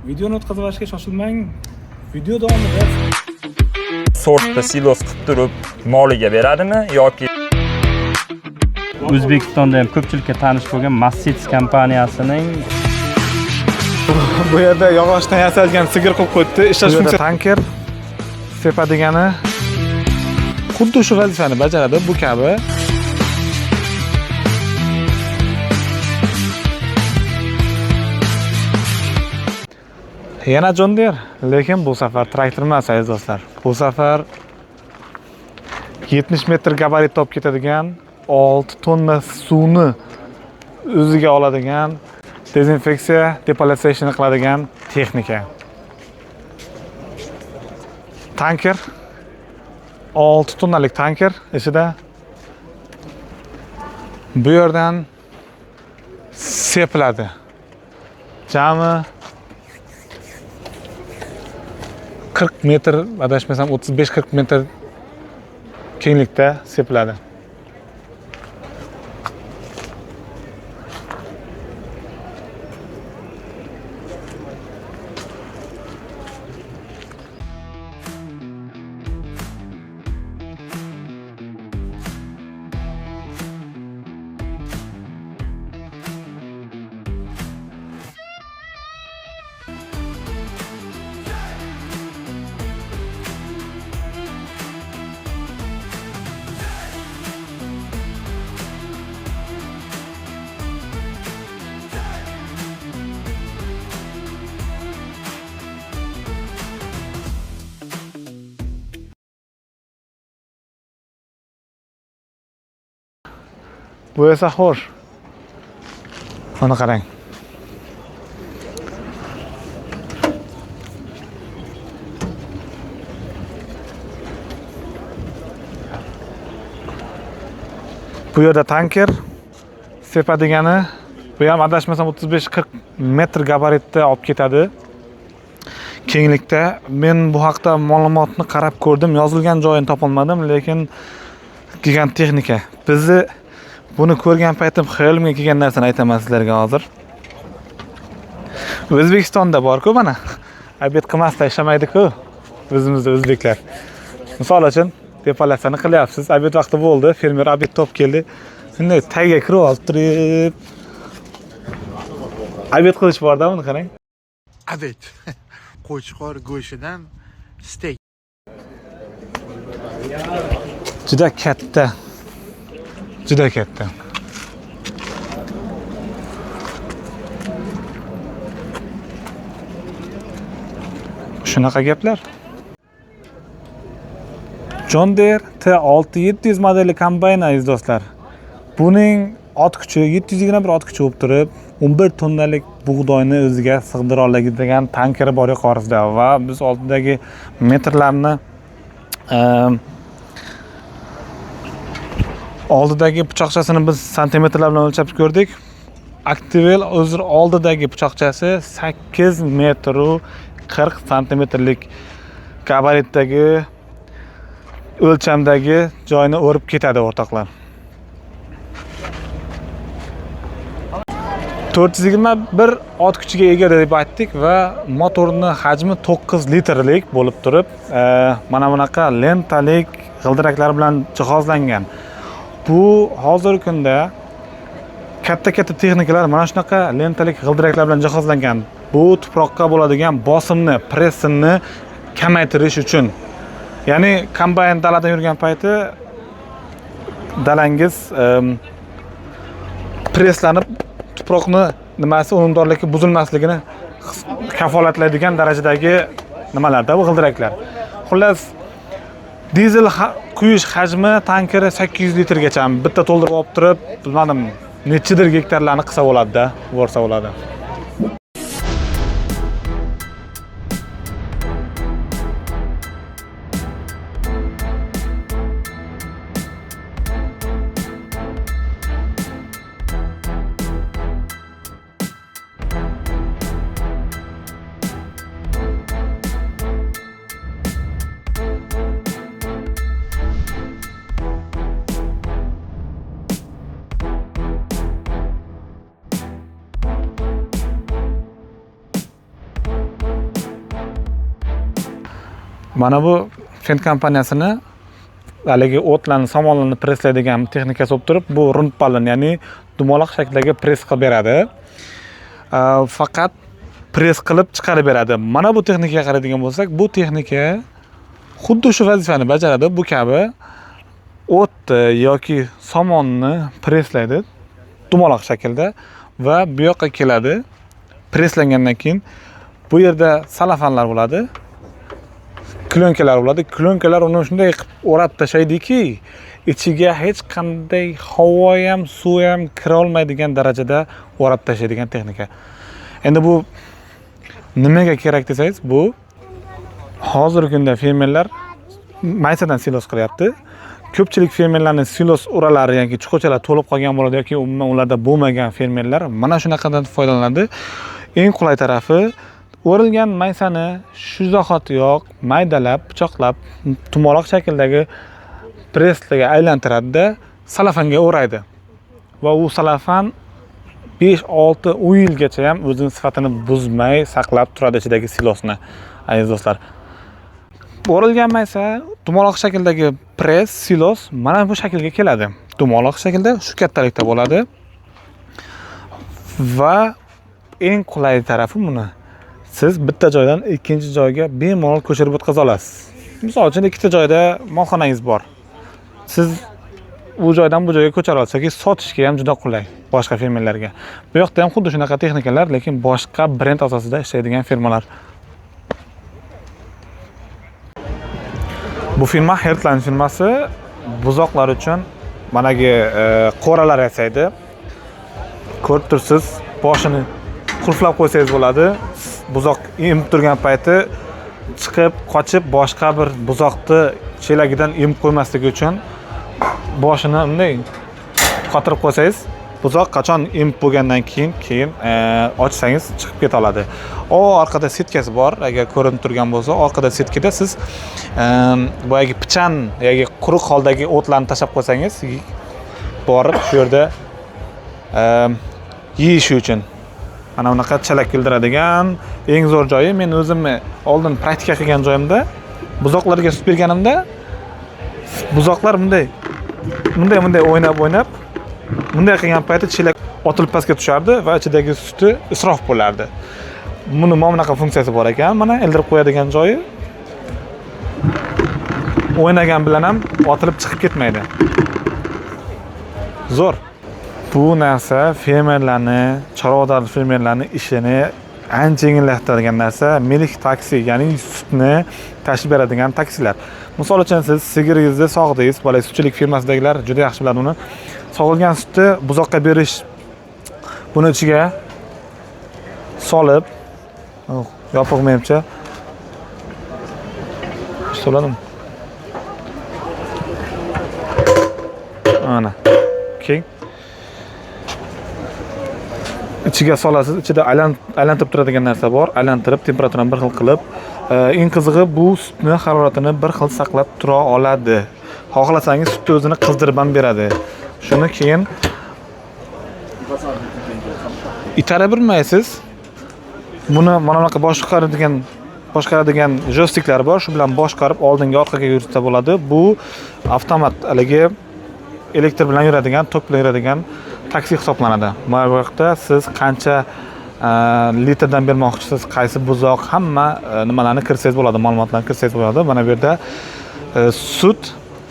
Videoni o'tkazib yuborishga shoshilmang. Video davomida Sortni silos qilib turib moliga beradimi yoki O'zbekistonda ham ko'pchilikka tanish bo'lgan Massits kompaniyasining bu yerda yog'ochdan yasalgan sigir qilib qo'yibdi. Ishlash funksiyasi tanker sepadigani xuddi shu vazifani bajaradi bu kabi. Yana John Deere, lekin bu safar traktor emas, aziz do'stlar. Bu safar 70 metr gabarit topib ketadigan, 6 tonna suvni o'ziga oladigan, dezinfeksiya, depolyatsiya qiladigan texnika. Tanker 6 tonnalik tanker ichida bu yerdan sepiladi. Jami 40 metr, adashmasam 35-40 metr kenglikda sepiladi. Bu esa xo'sh. Mana qarang. Bu yerda tanker sepadigani, bu ham adashmasam 35-40 metr gabaritda olib ketadi. Kenglikda. Men bu haqda ma'lumotni qarab ko'rdim, yozilgan joyini topolmadim, lekin gigant texnika. Bizni buni ko'rgan paytim xayolimga kelgan narsani aytaman sizlarga hozir. O'zbekistonda bor-ku mana. Obed qilmasdan ishlamaydi-ku o'zimizda o'zbeklar. Misol uchun depolyatsiyani qilyapsiz, obed vaqti bo'ldi, fermer obed topib keldi. Shunday tagiga kirib olib turib obed qilish bor-da, buni qarang. Obed. Qo'chqor go'shidan steak. Juda katta. Juda katta. Shunaqa gaplar. John Deere T6700 modeli kombayn, aziz do'stlar. Buning ot kuchi 721 ot kuchi bo'lib turib, 11 tonnalik bug'doyni o'ziga sig'dira oladigan tankeri bor yuqorisida va biz oldidagi metrlarni oldidagi pichoqchasini biz santimetrlar bilan o'lchab ko'rdik. Activell o'zir oldidagi pichoqchasi 8 metr 40 santimetrlik gabaritdagi o'lchamdagi joyni o'rib ketadi o'rtoqlar. 421 ot kuchiga ega deb aytdik va motorning hajmi 9 litrlik bo'lib turib, mana bunaqa lentalik g'ildiraklar bilan jihozlangan. Bu hozirgi kunda katta-katta texnikalar mana shunaqa lentalik g'ildiraklar bilan jihozlangan. Bu tuproqqa bo'ladigan bosimni, pressini kamaytirish uchun. Ya'ni kombayn daladan yurgan payti dalangiz presslanib tuproqni nimasi unumdorligi buzilmasligini kafolatlaydigan darajadagi nimalarda bu g'ildiraklar. Xullas, dizel quyish hajmi tankeri 800 litrgacha bitta to'ldirib olib turib, bilmadim, nechidir gektarlarni qilsa bo'ladi-da, borsa bo'ladi. Mana bu Fendt kompaniyasini haligi o'tlarni, somonlarni presslaydigan texnikasi bo'lib turib, bu rundbalin, ya'ni dumaloq shaklidagi press qilib beradi. Faqat press qilib chiqarib beradi. Mana bu texnikaga qaraydigan bo'lsak, bu texnika xuddi shu vazifani bajaradi. Bu kabi o'tni yoki somonni presslaydi dumaloq shaklda va bu yoqqa keladi. Presslangandan keyin bu yerda salafanlar bo'ladi, klonkalar bo'ladi. Klonkalar uni shunday qilib o'rab tashlaydiki, ichiga hech qanday havo ham, suv ham kira olmaydigan darajada o'rab tashlaydigan texnika. Endi bu nimaga kerak desangiz, bu hozirgi kunda fermerlar maysadan silos qilyapti. Ko'pchilik fermerlarning silos uralari yoki chuqurchalar to'lib qolgan bo'ladi yoki umuman ularda bo'lmagan fermerlar mana shunaqadan foydalanadi. Eng qulay tarafi, o'rilgan maysani shu zahotiyoq maydalab, pichoqlab, tumaloq shakldagi presslarga aylantiradida salafanga o'raydi. Va u salafan 5, 6, 10 yilgacha ham o'zining sifatini buzmay saqlab turadi ichidagi silosni, aziz do'stlar. O'rilgan maysa dumaloq shakldagi press silos mana bu shaklga keladi. Dumaloq shaklda shu kattalikda bo'ladi. Va eng qulay tarafi buni siz bitta joydan ikkinchi joyga bemalol ko'chirib o'tkaza olasiz. Misol uchun ikkita joyda molxonangiz bor. Siz u joydan bu joyga ko'chira olsangiz, sotishga ham juda qulay boshqa fermerlarga. Bu yoqda ham xuddi shunaqa texnikalar, lekin boshqa brend asosida ishlaydigan firmalar. Bu firma Hertland firmasi buzoqlar uchun managi qo'ralar yasaydi. Ko'rib tursiz, boshini qulflab qo'ysangiz bo'ladi. Buzoq emib turgan payti chiqib, qochib boshqa bir buzoqni chelagidan emib qo'ymasligi uchun boshini bunday qotirib qo'ysangiz, buzoq qachon emib bo'lgandan keyin ochsangiz chiqib keta oladi. O orqada setkasi bor, agar ko'rinib turgan bo'lsa, orqada setkada siz boyagi pichan yoki quruq holdagi o'tlarni tashlab qo'ysangiz, borib shu yerda yeyishi uchun mana bunaqa chalak ildiradigan eng zo'r joyi, men o'zimni oldin praktika qilgan joyimda buzoqlarga sut berganimda buzoqlar bunday bunday bunday o'ynab o'ynab bunday qilgan payti chelak otilib pastga tushardi va ichidagi suti isrof bo'lardi. Buni mana bunaqa funksiyasi bor ekan, mana ildirib qo'yadigan joyi. O'ynagan bilan ham otilib chiqib ketmaydi. Zo'r. Bu narsa fermerlarni, chorvador fermerlarni ishini ancha yengillashtiradigan narsa. Milk taksi, ya'ni sutni tashib beradigan taksilar. Misol uchun siz sigiringizni sog'dingiz, bola sutchilik firmasidagilar juda yaxshi biladi uni. Sog'ilgan sutni buzoqqa berish, buni ichiga solib, yopiq menimcha. Soladimi? Ana. Keyin ichiga solasiz, ichida aylantirib turadigan narsa bor. Aylantirib, temperaturani bir xil qilib, eng qizig'i bu sutni haroratini bir xil saqlab tura oladi. Xohlasangiz sutni o'zini qizdirib ham beradi. Shuni keyin itara bilmaysiz. Buni mana bunaqa boshqaradigan joystiklar bor. Shu bilan boshqarib oldinga, orqaga yuritsa bo'ladi. Bu avtomat, haligi elektr bilan yuradigan, tok bilan yuradigan taksi hisoblanadi. Mana bu yoqda siz qancha litrdan bermoqchisiz, qaysi buzoq, hamma nimalarni kirsangiz bo'ladi, ma'lumotlarni kirsangiz bo'ladi. Mana bu yerda sut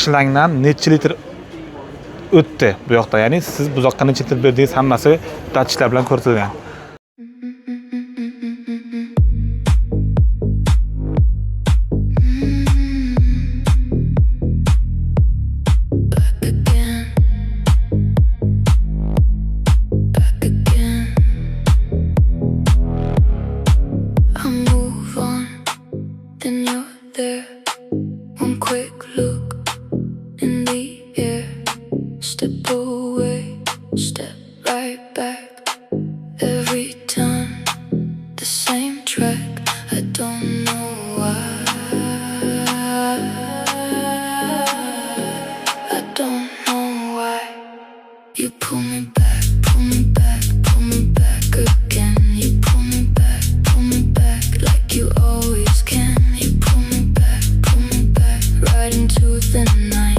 shlangdan necha litr o'tdi bu yoqda, ya'ni siz buzoqqa necha litr berdingiz, hammasi datchiklar bilan ko'rsatilgan. Pull me back, pull me back again. You pull me back like the night.